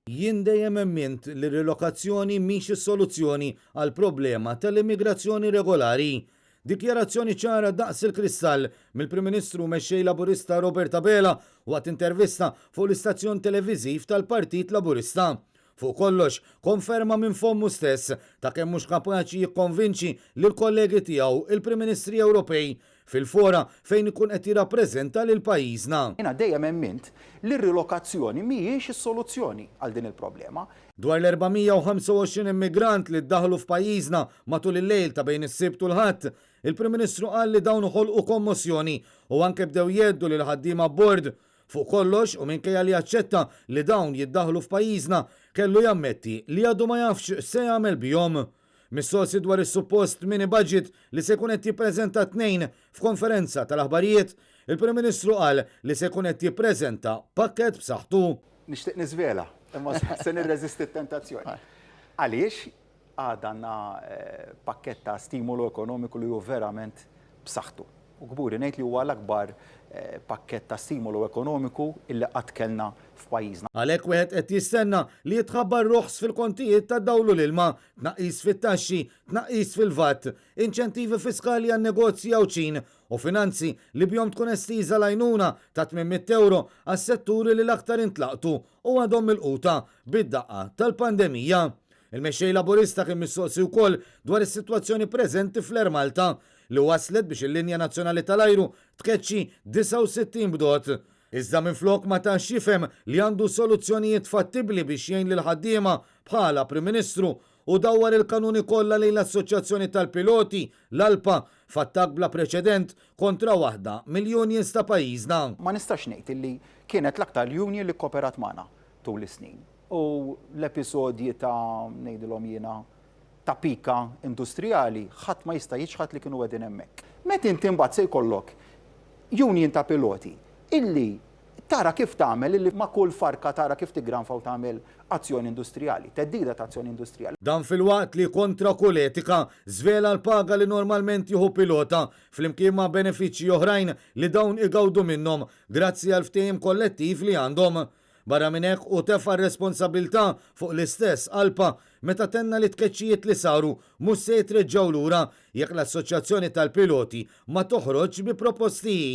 Jien dejjem emmint li r-rilokazzjoni mhix is-soluzzjoni għall-problema tal-immigrazzjoni regolari. Dikjarazzjoni ċara daqs il-kristall mill-Prim Ministru u Mexxej Laburista Robert Abela waqt intervista fuq l-istazzjon televiżiv tal-Partit Laburista. Fuq kollox, konferma minn fommu stess ta' kemm mhux kapaċi jikkonvinċi lill-kollegi tiegħu il-Prim Ministri Ewropej fil-fora fejn ikun qed jirrappreżenta lil pajjiżna. Jiena dejjem emmint li r-rilokazzjoni mhijiex is-soluzzjoni għal din il-problema. Dwar l-425 immigrant li ddaħlu f'pajjiżna matul il-lejl ta' bejn is-Sibt u l-Ħadd, il-Prim Ministru qal li dawn ħolqu kommossjoni u anke bdew jgħeddu lill-ħaddiema abbord. Fuq kollox, u minkejja li aċċetta li dawn jiddaħħlu f'pajjiżna, kellu jammetti li għadu ma jafx x'se jagħmel bihom. Mistoqsi dwar is-suppost mini budget li se jkun qed jippreżenta t-Tnejn f'konferenza tal-aħbarijiet, il-Prim Ministru qal li se jkun qed jippreżenta pakkett b'saħħtu. Nixtieq niżvela, imma se nirreżisti t-tentazzjoni. Għaliex Għad għandna pakkett ta' stimolu ekonomiku li hu verament b'saħħtu. U kburi ngħid li huwa l-akbar pakkett ta' stimolu ekonomiku illi qatt kellna f'pajjiżna. Għalhekk wieħed qed jistenna li jitħabbar roħs fil-kontijiet tad-dawl u l-ilma, tnaqqis fit-taxxi, tnaqqis fil-VAT, inċentivi fiskali għan-negozji Għawdxin u finanzi li bihom tkun estiża l-għajnuna ta' 800 ewro għas-setturi li l-aktar intlaqtu u għadhom milquta bid-daqqa tal-pandemija. Il-Mexxej Laburista kien mistoqsi wkoll dwar is-sitwazzjoni preżenti fl-Air Malta, li wasslet biex il-linja nazzjonali tal-ajru tkeċċi 69 bdot. Iżda minflok ma tax jifhem li għandu soluzzjonijiet fattibbli biex jgħin lill-ħaddiema bħala Prim Ministru u dawwar il-kanuni kollha lejn l-Assoċjazzjoni tal-Piloti, l-ALPA, f'attakk bla preċedent kontra waħda mill-unions ta' pajjiżna. Ma nistax ngħid illi kienet l-aktar union li kkoperat magħna tul is-snin. U l-episodji ta' ngħidilhom jiena, ta' pika industrijali ħadd ma jista' jiċħad li kienu qegħdin hemmhekk. Meta inti mbagħad se jkollok union ta' piloti illi tara kif tagħmel illi ma' kull farka tara kif tiggranfa u tagħmel azzjoni industrijali, theddida ta' azzjoni industrijali. Dan filwaqt li kontra kull etika żvela l-paga li normalment jieħu pilota flimkien ma' benefiċċji oħrajn li dawn igawdu minnhom grazzi għall-ftehim kollettiv li għandhom. Barra minn hekk hu tefa' r-responsabbiltà fuq l-istess ALPA meta tenna li t-tkeċċijiet li saru mhux se jitreġġgħu lura jekk l-Assoċjazzjoni tal-Piloti ma toħroġx bi proposti hi.